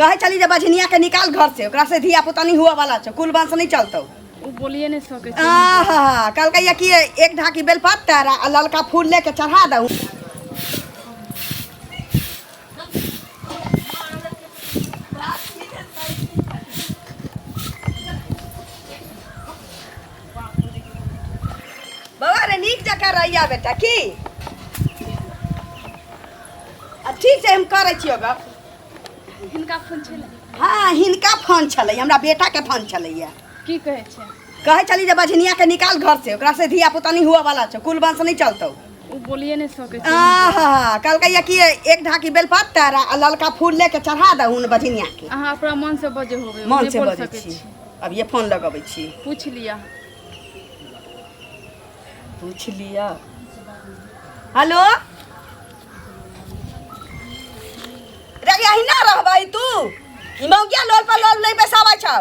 कहै छली जे बझनिया के निकाल घर से, ओकरा से धिया पुता नहीं हुआ वाला छौ, कुल वंश नहीं चलतौ। ओ बोलिए नहीं सकै छै। आहा, कहलकै ये कि एक ढाकी बेलपत्तर आ ललका फूल लेके चढ़ा दहु। बाबा रे, नीक जकाँ रहिया बेटा। की आ ठीक छै, हम करै छियौ गप। हिनका फोन छलै? हँ, हिनका फोन छलै, हमरा बेटाके फोन छलैया। की कहै छै? कहै छली जे बझनिया के निकाल घर से, ओकरा से धिया पुता नहीं हुआ वाला छौ, कुल वंश नहीं चलतौ। ओ बोलिए नहीं सकै छै। आहा, कहलकै ये कि एक ढाकी बेलपत्तर आ ललका फूल लेके चढ़ा दहुन बझनिया के। अहाँ अपना मन से बजे होबै। मन नहि से बोल बजै सकै छी। अब ये फोन लगबै छी। पूछ लिअ। पूछ लिअ। हेलो रे, अहिना रहबै तू? ई मौगिया लोल पर लोल नहीं बैसाबै छौ।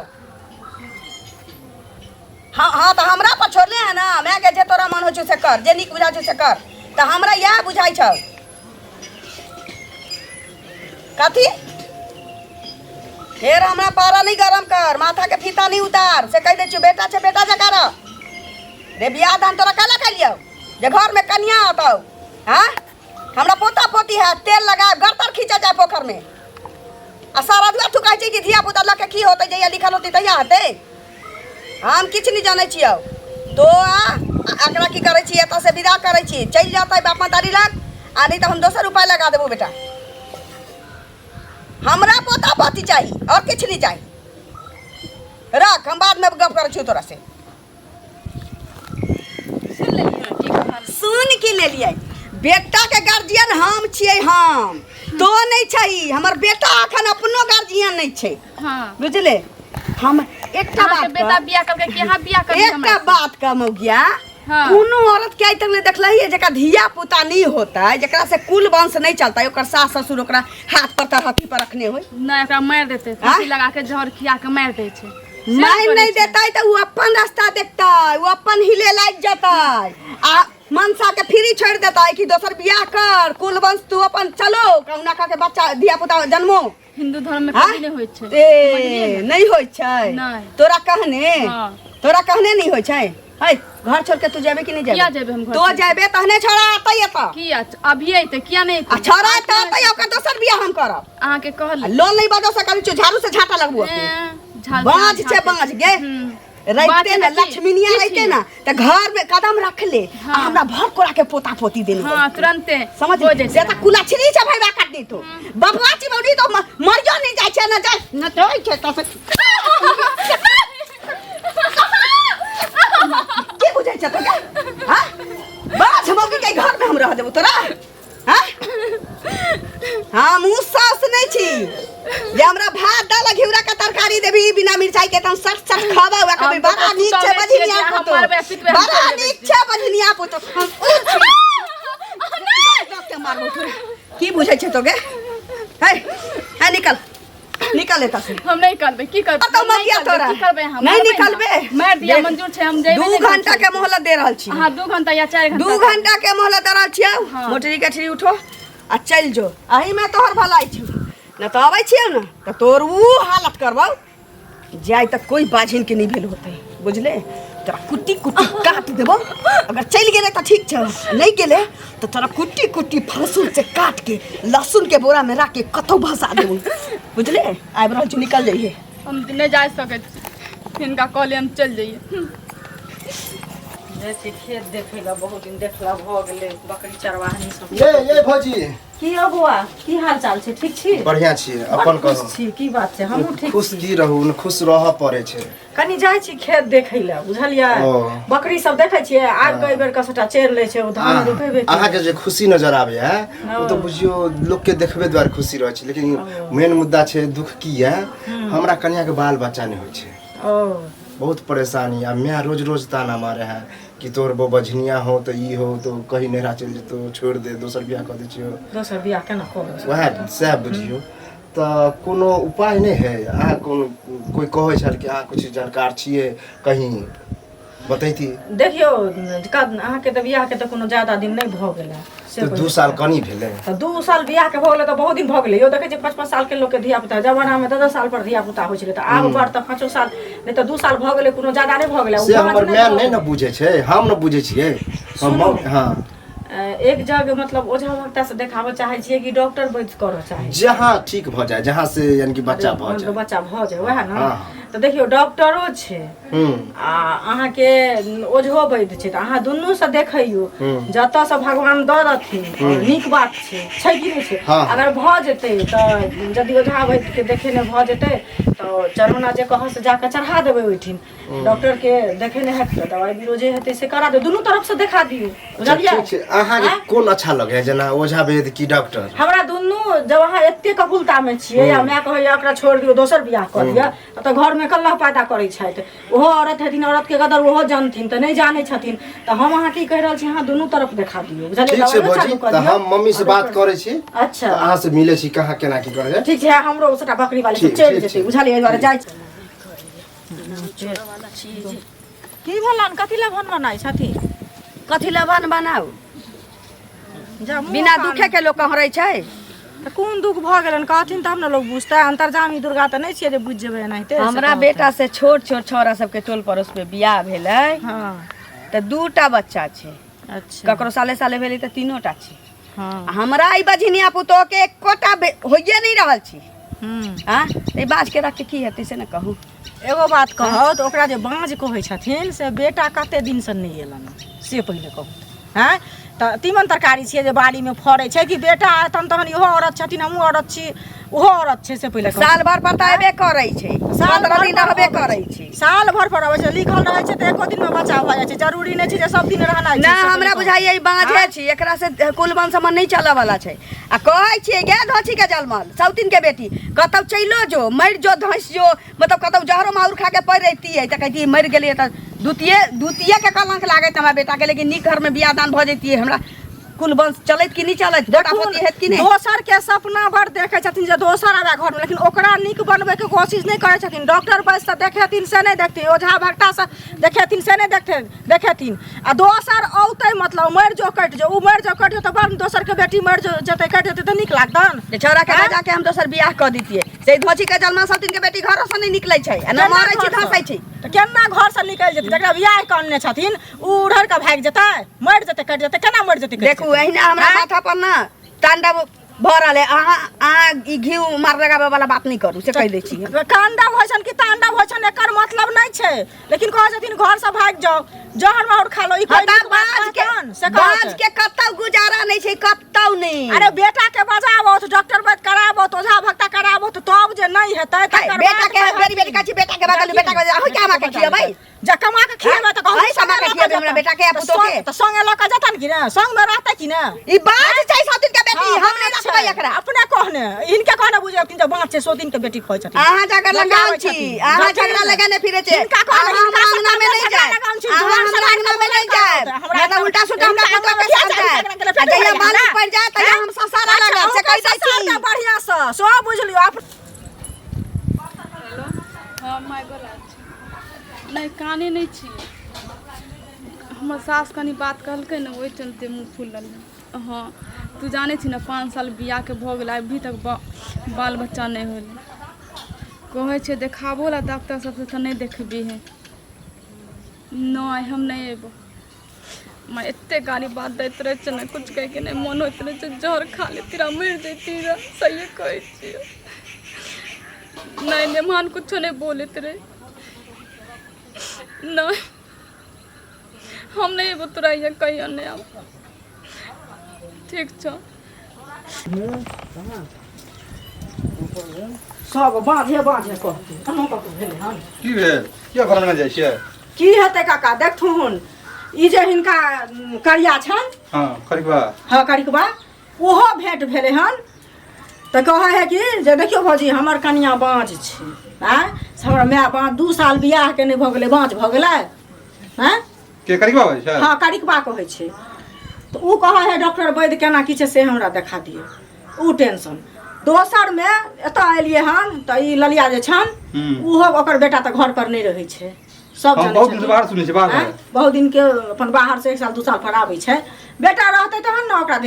हाँ हाँ, तऽ हमरा पर छोड़ले है ना माय के, जे तोरा मन होइ छौ से कर, जे नीक बुझाइ छौ से कर। तऽ हमरा इएह बुझाइ छौ। कथी फेर हमरा पारा नहीं गरम कर, माथा के फीता नहीं उतार, से कहि दै छियौ। बेटा छै, बेटा जकाँ रह रे। बियाह दान तोरा काला कैलियौ जे घर में कनिया अतौ? हाँ, हमरा पोता पोती है, तेल लगा गरतर खींचा जाए पोखर में आ सारा दुआ। तू कहै छै कि धिया पुता लऽ के की होतै? जहिया लिखल होतै तहिया हेतै। हम किछु नहि जानै छियौ। तो आ एकरा की करै छी, एतऽ से विदा करै छी, चलि जेतै बाप महतारी लग, आ नहि तऽ हम दोसर उपाय लगा देबौ। बेटा, हमरा पोता पोती चाही और किछु नहि चाही। रख, हम बादमे गप करै छियौ तोरा से। सुन लेलियै की कहल? सुन की लेलियै? बेटा के गार्जियन हम छियै, हम तो नहीं छै। हमर बेटा अखन अपनो गार्जियन नहीं छै। बुझले? हम एकटा अहाँके बात बेटा कह- बियाह करके कि अहाँ बियाह करबै एकटा हमरा? बात कह मौगिया। कोनो औरत के आइ तक नहीं देखलही है जेकरा धिया पुता नहीं होता है, जेकरा से कुल वंश नहीं चलता है, ओकर सास ससुर ओकरा हाथ पर तरहथी पर रखने होय? नहि, ओकरा मारि देतै, फांसी लगा के जहर खिया के मारि दै छै। से मारि करै नहीं छै। देतै तऽ ओ अपन रास्ता देखतै, ओ अपन हिले लागि जेतै आ मनसा के फ्री छोड़ि देतै कि दोसर बियाह कर, कुल वंश तू अपन चलो, कहुना कह के बच्चा धिया पुता जन्मो। हिंदू धर्म में हाँ? कभी नहीं होइ छै। ए समझलियै ने? नहीं होइ छै? नहि। तोरा कहने हाँ। तोरा कहने नहीं होइ छै। है, घर छोड़ के तू जेबे कि नहीं जेबे? किया जेबै हम घर तो छोड़ के? जेबे तहने छोड़ा आतै एतऽ। किया अभी अइतै? किया नहि आ अइतै? छोड़ा एतऽ आतै, ओकर दोसर बियाह हम करब। अहाँके कहल आ लोन नहीं बदल सकल छौ, झाड़ू से झाटा लगबो अपने। बाँझ छै, बाँझ गे। रहिते बाँझ ना तऽ की? लक्ष्मीनिया की रहिते छी? ना तऽ घर में कदम रख ले आ हमरा भर कोरा के पोता पोती देने। हाँ, तुरंते समझ हो जेतै। से तऽ कुलक्षणी छै भैया काटनी तो बबुआ चिमौनी तो मरियो नहीं जाइ छै, न जाइ न जाइ छै। तऽ से की बुझै छै तोके? हाँ, बाँझ मौगी के घर में हम रह देबो तोरा? हाँ, हम उ सास नहीं छी जे हमरा भात दाल आ घिउरा के तरकारी देबी बिना मिरचाई के त हम सट सट खाबा उहा कहबै हम तऽ बड़ा नीक छै सुतले छियै बझनिया जे अहाँ पुतो, मरबै, सुतबै, हम बड़ा चलि जेबै। नीक छै बझनिया पुतो। हम उ छी। दऽ के मारबो तोरा। की बुझै छै तोगे? है है, निकल निकल एतऽ से। हम नहीं करबै। की करबै? कतौ हम नहीं मगिया करबै। तोरा। की करबै अहाँ? नहीं मारबै ने? निकलबे। मारि दिया देख, मंजूर छै, हम जेबै 2 नहि घर घंटा के छोड़ि। मोहलत दे रहल छी। अहाँ 2 घंटा या 4 घंटा? 2 घंटा के मोहलत दे रहल छियौ। मोटरी गठरी उठो आ चलि जो, एही में तोहर भलाई छौ। न तऽ अबै छियौ ने तऽ तोर ऊ हालत करबौ जाय तक कोई बाझिन के नहीं भेल होतै, बुझले? तोरा कुट्टी कुट्टी काट देबौ। अगर चलि गेलै तऽ ठीक छौ, नहीं गेलै तऽ तोरा कुट्टी कुट्टी फसुल से काट के लहसुन के बोरा में राख के कतौ भसा देबौ, बुझले? आबि रहल छी, निकल जइहे। हम नहि जा सकै छी। हिनका कहलियै हम चलि जइयै। जाइ छी खेत देखै लए, बहुत दिन देखला भऽ गेलै बकरी चरवाहनी सब। ये ये भौजी। की यौ बौआ, की हाल चाल छै? ठीक छी? बढ़िया छी, अपन बड़ खुश कहू। छी। की बात छै? हमहूँ ठीक खुश छी। की रहू न, खुश रहऽ पड़ै छै। कनी जाइ छी खेत देखै लए, बुझलियै? ओ। बकरी सब देखै छियै, आबि कऽ एहि बेर के सबटा चरि लै छै ओ धान रोपेबे केलै। अहाँके जे खुशी नजर आबैया ओ तऽ बुझियौ लोकके देखबे दुआरे खुशी रहै छै, लेकिन मेन मुद्दा छै दुख की यऽ, हमरा कनियाके बाल बच्चा नहि होइ छै। ओ। बहुत परेशानी आ माय रोज रोज ताना मारे है कि तोर बो बझनिया हो तऽ ई हो तो कहीं नैहरा चलि जेतौ, छोड़ि दे, दोसर बियाह कऽ दै छियौ। दोसर बियाह केना करब? वएह सएह बुझियौ तऽ कोनो उपाय नहि है? अहाँ कोनो कोइ कहै छल कि अहाँ किछु जानकार छियै कहीं बतैती। देखियौ, अहाँके तऽ बियाहके तऽ कोनो ज्यादा दिन नहि भऽ गेलै से। तऽ 2 साल कनी भेलै। तऽ 2 साल बियाहके भऽ गेलै तऽ बहुत दिन भऽ गेलै यौ। देखै छियै, 5-5 सालके लोकके धिया पुता। जमानामे 10-10 साल पर धिया पुता होइ छलै, तऽ आब बड़ तऽ 5 साल नहि तऽ 2 साल भऽ गेलै, कोनो ज्यादा नहि भऽ गेलै। से हमर माय नहि ने बुझै छै, हम ने बुझै छियै हम। सुनू। हँ। एक जग मतलब ओझा भक्ता से देखाबऽ चाहै छियै कि डॉक्टर वैद्य करऽ चाहै छियै? जहाँ ठीक भऽ जाय, जहाँ से यानी कि बच्चा भऽ जाय। बच्चा भऽ जाय, वएह ने? हँ। तऽ देखियौ, डॉक्टरो छै आ अहाँके ओझो वैद्य छै, तऽ अहाँ दुनूसँ देखैयौ। जतऽसँ भगवान दऽ देथिन, नीक बात छै, छै कि नहि छै? हँ। अगर भऽ जेतै तऽ यदि ओझा वैद्यके देखेने भऽ जेतै तऽ चढ़ौना जे कहऽ से जाकऽ चढ़ा देबै ओहिठिन। डॉक्टर के देखे नहि हैत तऽ दवाइ बीरो जे हेतै से करा दियौ। दुनू तरफ से देखा दियौ। अच्छा। बुझलियै? ठीक छै। अहाँके कोन अच्छा लगैया, जेना ओझा वैद्य की डॉक्टर? हमरा दुनू। जब अहाँ एते कबुलता में छियै आ माय कहैया ओकरा छोड़ि दियौ, दोसर बियाह कऽ दिअ, तऽ घर में कल्लह पैदा करै छथि। ओहो औरत हेथिन, औरत के कदर ओहो जानथिन, तऽ नहि जानै छथिन। तऽ हम अहाँ की कहि रहल छी, अहाँ दुनू तरफ देखा दियौ, बुझलियै? ठीक छै। दवाइयो भौजी, चालू कऽ तऽ दियौ। हम मम्मी से बात करै छी। अच्छा। तऽ अहाँ से मिलै छी, कहाँ केना की करै छै। ठीक छै, हमरो सबटा बकरी वाली सब ठीक, चलि ठीक जेतै। छै। बुझलियै? एहि दुआरे जाइ छी। की भेलन? कथी लए भन बनाइ छथिन? कथी लए बन बनाउ? जा मुँह बिना कान। दुखे के लोक कहरै छै। तऽ कोन दुख भऽ गेलन, कहथिन तब ने लोक बुझतै। अंतर्जामी दुर्गा तऽ नहि छियै जे बुझि जेबै एनाहिते से। हमरा कहतै। बेटा से छोट छोट छौड़ा सबके टोल पड़ोस में बियाह भेलै तऽ दूटा बच्चा छै। ककरो साले साले भेलै तऽ तीनोटा छै। आ हमरा ई बझिनिया पुतोह के एकोटा होइए नहि रहल छी। आँ, तऽ ई बाज के रख के की हेतै, से ने कहू। एगो बात कहौ तऽ, ओकरा जे बाँझ कहै छथिन से बेटा कते दिनसँ नहि एलनि से पहिले कहू। आँय, तऽ तीमन तरकारी छियै जे बाड़ीमे फड़ै छै कि बेटा एतन? तहन इहो औरत छथिन, हमहूँ औरत छी, ओहो औरत छै, से पहिले कहू। साल भर पर तऽ अयबे करै छै। साल 15 भर दिन पर रहबे अबै करै छै। साल भर पर अबै छै, लिखल रहै छै तऽ एको दिनमे बच्चा भऽ जाइ छै। जरूरी नहि छै जे सब दिन रहनाइ छै। ना। से हमरा पहिले कहू। बुझाइए ई बाँझे छी, एकरा से कुलवन समन नहि चलऽ वाला छै। आ कहै छियै गे, धोछी के जलमल सौतीन के बेटी, कतौ चलो जो, मरि जो, धंसि जो, मतलब कतौ जहरो माउर खा के पड़ि रहितियै तऽ कहितियै मरि गेलियै तऽ द्वितीय द्वितीय के कलंक लागैत हमरा बेटा के, लेकिन नीक घर में बियाह दान भऽ जैतियै, हमरा कुल वंश चलैत कि नहि चलैत, पोता पोती हेत कि नहि? दोसर के सपना बड़ देखै छथिन जे दोसर आबे घर में, लेकिन ओकरा नीक बनबै के कोशिश नहि करै छथिन। डॉक्टर वैद्य से देखेथिन से नहि देखथिन, ओझा भक्ता से देखेथिन से नहि देखथिन, देखेथिन आ दोसर औतै, मतलब मरि जो कटि जो, ओ मरि जो कटि जो, तऽ बड़ दोसर के बेटी मरि जो जेतै कटि जेतै तऽ नीक लागतन? जे छौड़ा के आँय? बजा के हम दोसर बियाह कऽ दितियै से धोची के जलमा सौतीन के बेटी घरो से नहि निकलै छै आ न मरै छै धसै छै। तऽ केना घर से निकलि जेतै? जकरा बियाह कऽ अनने छथिन ओ उड़हर के भागि जेतै, मरि जेतै कटि जेतै, केना मरि जेतै कटि देखू, जेतै? एहिना हमरा आँय? माथा पर ना तांडव भऽ रहल है। अहाँ अहाँ ई घी मार लगाबे वाला बात नहि करू, से कहि दै छी। कांडव होइ छनि कि तांडव होइ छनि, एकर मतलब नहि छै, लेकिन कहै छथिन घर से भागि जाओ, जहर माहुर खा लो, ई कोई हता नीक बात बाज के कहतन? से कहत। बाज के कतौ गुजारा नहि छै, कतौ नहि। अरे बेटा के बजाबो, डॉक्टर वैद्य कराबो, ओझा भक्ता कराबो, तब जे नहि हेतै है, तकर बेटा बाद के बेरी बेरी कहै छी बेटा के बदलू, बेटा के बदलू, अहूँ के हमरा के खियेबै? जे कमा के खियेबै तऽ कहू। अहीं कमा के खियेबै हमरा बेटा के आ पुतोह के? तऽ संगे लऽ के जेतन कि ने? संग में रहतै कि ने? ई बाज छै सौतीन के बेटी। हँ, हम नहि बाँच रखबै छै। एकरा। अपने कहने, हिनके कहने बुझलखिन जे बाँच छै, 100 दिन के बेटी कहै छथिन। अहाँ झगड़ा लड़का लगाओ आबै छी। छथिन। अहाँ जखन झगड़ा लगेने फिरे छै। हिनका कहने, अहाँ हिनका हमरा अंगना में से नहि झगड़ा जायब। लगाउन छी, अहाँ जुआन हमरा समाज अंगना में नहि के जायब। हमरा नहि तऽ उल्टा सुल्टा हमरा हिनका पुतोह के अंगना साथ में जायब। झगड़ा आ जहिया केलक, बाल हमरा? पड़ि जायत तहिया हम ससारा अच्छा, लागब, से कहि दै अहूँके छी। ससार बढ़िआँ सँ सेहो बुझि लियौ। हेलो, हँ माय, गोर लागै छी। नहि, कानै नहि छी। हमर सास कनि बात कहलकै ने, ओहि चलते मुँह फुलल है। हँ, तू जानै छी ने, 5 साल बियाहके भऽ गेलै, अभी तक बाल बच्चा नहि होलै। कहै छै देखाबो ला डॉक्टर सबसँ तऽ नहि देखबिही। नहि, हम नहि अयबो माँ। एते गाली बात दैत रहै छै ने, किछु कहैके नहि मोन होइत रहै छै। जहर खा लेती रह, मरि जैती रह, सहिए कहै छियै। नहि नहि, मान कुछो नहि बोलैत रहे। नहि, हम नहि अयबो तोरा यहाँ, कहियो नहि आब। ठीक छौ। सब बाँझे बाँझे कहतै, केना कतौ भेलै हन? की भेल? किया घर में जाइ छियै? की हेतै काका, देखथुन, ई जे हिनका करिया छनि। हँ, खरीदबा। हँ, करिकबा, ओहो भेंट भेलै हन तऽ कहै है कि जे देखियौ भौजी, हमर कनिया बाँझ छै। आँय, से हमरा माय बाँझ, 2 साल बियाहके नहि भऽ गेलै, बाँझ भऽ गेलै। आँय? के करिकबा होइ छै? हँ, करिकबा कहै छै। तऽ ओ कहै है डॉक्टर वैद्य केना की छै से हमरा देखा दियौ। ओ टेंशन। दोसरमे एतऽ एलियै हन तऽ ई ललिया जे छनि, ओहो ओकर बेटा तऽ घर पर नहि रहै छै। सब हम जानै बहुत दिन से छथिन। बाहर सुनै छी बाहर आँय? बहुत दिन के अपन बाहर से एक साल दू साल पर आबै छै बेटा रहतै तहन ने ओकरा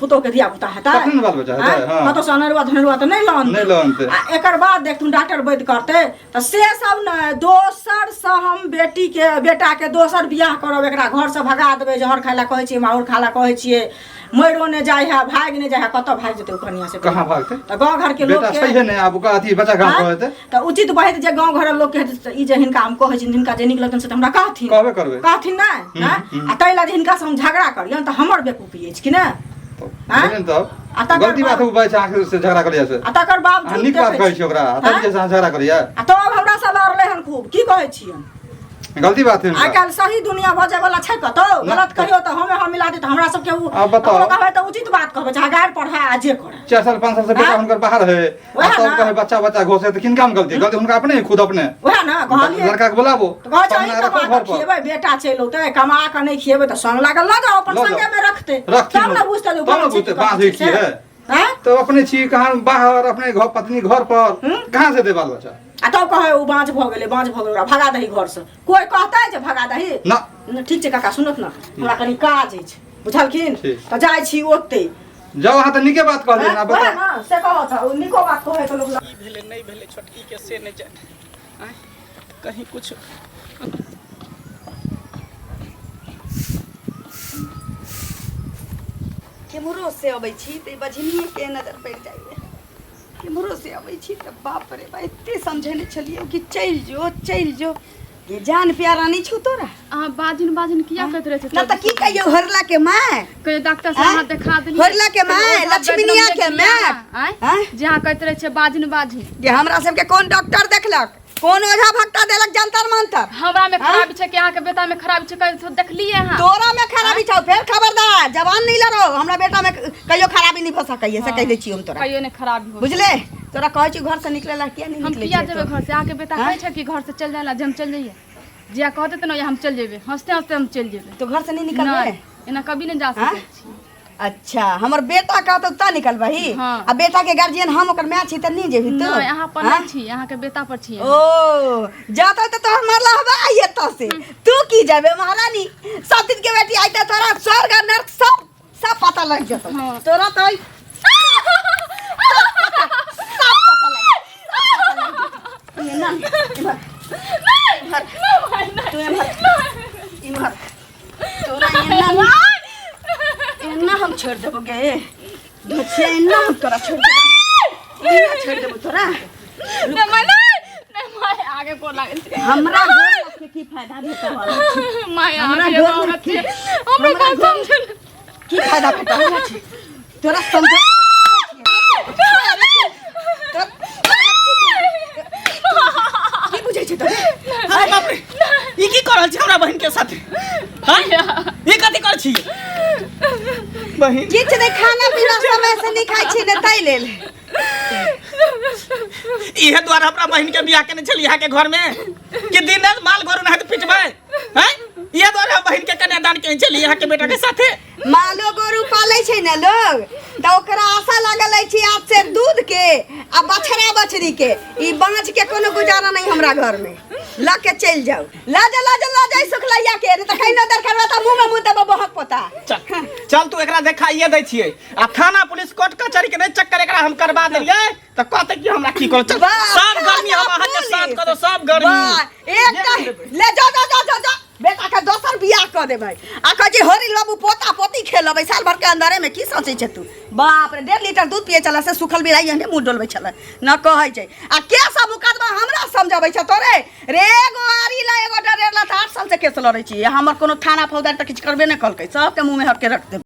पुतोह के धिया पुता हेतै तखने ने बाल बच्चा हेतै, आँय? हँ। कतौ से अनेरुआ धनेरुआ तऽ नहि लऽ अनतै। नहि लऽ अनतै। आ एकर बाद देखथुन डॉक्टर वैद्य करतै तऽ से सब ने दोसर से हम बेटी के बेटा के दोसर बियाह करब एकरा घर से भगा देबै जहर खाय ला कहै छियै माहुर खाय ला कहै छियै मरियो नहि जाइ है भागि नहि जाइ है कतऽ भागि जेतै ओ कनिया से कहाँ भागतै तऽ गाँव घर के लोक बेटा के छैहे नहि आब ओकरा अथी बच्चा कहाँ आँय? कहतै तऽ उचित बहैत जे गाँव घरक लोक के हेतै तऽ ई जे हिनका हम कहै छियनि हिनका जे नीक लगतनि से तऽ हमरा कहथिन कहबे करबै कहथिन नहि आँय? आ ताहि लए जे हिनका से हम झगड़ा करियनि तऽ हमर बेकूफी अछि कि नहि आँय? बुझलियै ने तब आ तकर गलती बात बाद- ओ बात छै अहाँके से झगड़ा करिया से आ तकर अहाँ बावजूद नीक बात देखै कहै छी। छी ओकरा आ तब आँय? जे से अहाँ झगड़ा करिया आ तब हमरा से लड़लै हन खूब की कहै छियनि गलती बात है आइ काल्हि सही दुनिया भऽ जाय वाला छै कतौ गलत कहियो तऽ हमे हम मिला दे तऽ हमरा सबके उ आब बताउ। ककरो कहबै तऽ उचित बात कहबै चाहे गारि पढ़ै आ जे करै 4 साल 5 साल से बेटा आँय? हुनकर बाहर है आ वएह तब ना। कहे बच्चा बच्चा घोसे तऽ किनका में गलती गलती हुनका अपने खुद अपने वएह ने कहलियै लड़का के बोलाबो तऽ कहै छै पाहुना अहीं रखो कमा घर कऽ पर खिएबै बेटा चलि औतै कमा कऽ नहि खिएबै तऽ संग लागल लऽ जाउ अपन लऽ जाउ। संगे मे रखतै रखथिन तब ने बुझतै जे तब ने बाँझ छै बुझतै कि बाँझ कथी की छै है आँय? तो अपने छी कहाँ बाहर अपने घर पत्नी घर पर कहाँ से दे बाल बच्चा आ तब कहै ओ बाँझ भऽ गेलै बाँझ भऽ गेलै ओकरा भगा दही घरसँ कोइ कहतै जे भगा दही ना न, ठीक छै काका सुनत ने हमरा कनि काज अछि बुझलखिन ठीक। तऽ जाइ छी ओतै जाओ अहाँ तऽ नीके बात कहलियै ना वएह बताउ ने से कहत ओ नीको बात कहै तऽ लोक की भेलै नहि भेलै छोटकीके से नहि जानि आँय कहीं किछु केम्हरो से अबै छी तऽ ई बझनिएके नजर पड़ि जाइए केम्हरो से अबै छी तऽ बाप रे बा एते समझेने छलियै कि चलि जो चलि जो ये जान प्यारा नहीं छौ तोरा अहाँ बाजिन बाजिन किया कहैत रहै ना छियै तऽ की कहियौ हरला के माय कहियो डॉक्टर से आँय? अहाँ देखा देलियै होरला के माय, लक्ष्मीनिया के माय। आँय आँय? जे अहाँ कहैत रहै छियै बाजिन बाजिन जे हमरा सबके कोन डॉक्टर देखलक कोन ओझा भक्ता देलक जंतर मंतर हमरा में खराबी छै कि अहाँ के बेटा में खराबी छै कहियो देखलियै अहाँ तोरा में खराबी छौ फेर खबरदार जवान नहीं लड़ो हमरा बेटा में कहियो खराबी नहीं भऽ सकैए से कहि दै छी हम तोरा कहियो नहि खराबी हो बुझले तोरा कहै छी घर से निकले ला किया नहीं हम निकले किया छियै जेबै तू? घर से अहाँके बेटा हाँ? कहै छै कि घर से चलि जाए ला जे हम चलि जइयै जिया कहते तऽ ने हम चलि जेबै हँसते हँसते हम चलि जेबै तो घर से नहीं निकलबै नहि एना कभी नहि जा हाँ? सकै छी अच्छा हमर बेटा कहतौ तऽ निकलबही हाँ। आ बेटा के गार्जियन हम ओकर माय छी तऽ नहीं जेबही तू नहि अहाँ पर हाँ? नहि छी अहाँके बेटा पर छी ओ जाता तऽ तोहर मरला हवा आई एतऽ से तू की जेबे महारानी सब दिन के बेटी आई तऽ तोरा स्वर्ग आ नर्क सब सब पता लग जेतौ हाँ। तोरा तऽ सब पता सब पता लग जेतौ। एना इम्हर इम्हर तू एम्हर इम्हर तोरा एना एना हम छोड़ देबो गे धोछिया एना हम तोरा छोड़ देबो एना छोड़ देबो तोरा नहि माय नहि नहि माय आगे गोर लागै छै हमरा गोर लग के की फायदा भेटऽ वाला छै? माय हमरा आगे गोर गोर लग के हमरा हमरा बात गोर समझ की फायदा भेटऽ वाला छै तोरा समझ की बुझै छै तोरा अरे बाप रे ई की कर रहल छी हमरा बहिन के साथे हैं ई कथी कर छी बहिन किछु नहि खाना पीना समय से नहि खाइ छी ने ताहि लेल इहे द्वारा हमरा बहिन के बियाह केने छली यहाँ के घर में कि दिन रात माल गोरु नहात पिटबै हैं इहे द्वारा हम बहिन के कन्यादान केने छली यहाँ के बेटा के साथे मालो गोरु पालै छै ने लोग तऽ ओकरा आशा लागल अछि आब से दूध के आ बछड़ा बछड़ी के ई बाँझ के कोनो गुजारा नहीं हमरा घर में लऽ के चलि जाउ लऽ जा लऽ जा लऽ जाइ सुखलैया के नहीं तऽ कहीं नजर करबा तऽ मुँह में मुँह देबो बहक पोता चल चल तू एकरा देखाइए दै छियै आ थाना पुलिस कोर्ट कचहरी के नहि चक्कर एकरा हम करबा देलियै तऽ कहतै कि हमरा की करू चल वाह, सब गर्मी हम थाना अहाँके साथ पुलिस। कऽ दो सब गर्मी वाह, एकटा ले जा जा जा जा जा बेटा के दोसर बियाह कऽ देबै आ कहै छै होरी बाबू पोता पोती खेलबै साल भर के अंदरे में की सोचै छै तू बाप रे 1.5 लीटर दूध पिए छलै से सुखल बिराई एहने मुँह डोलबै छलै न कहै छै आ के सब मुकदमा हमरा समझबै छै तोरे रे एगो आरी ला एगो डरेर ला तऽ 8 साल से केस लड़ै छी हमर कोनो थाना फौजदार तऽ किछु करबे नहि कलकै सबके मुँह में हक के रख देबै।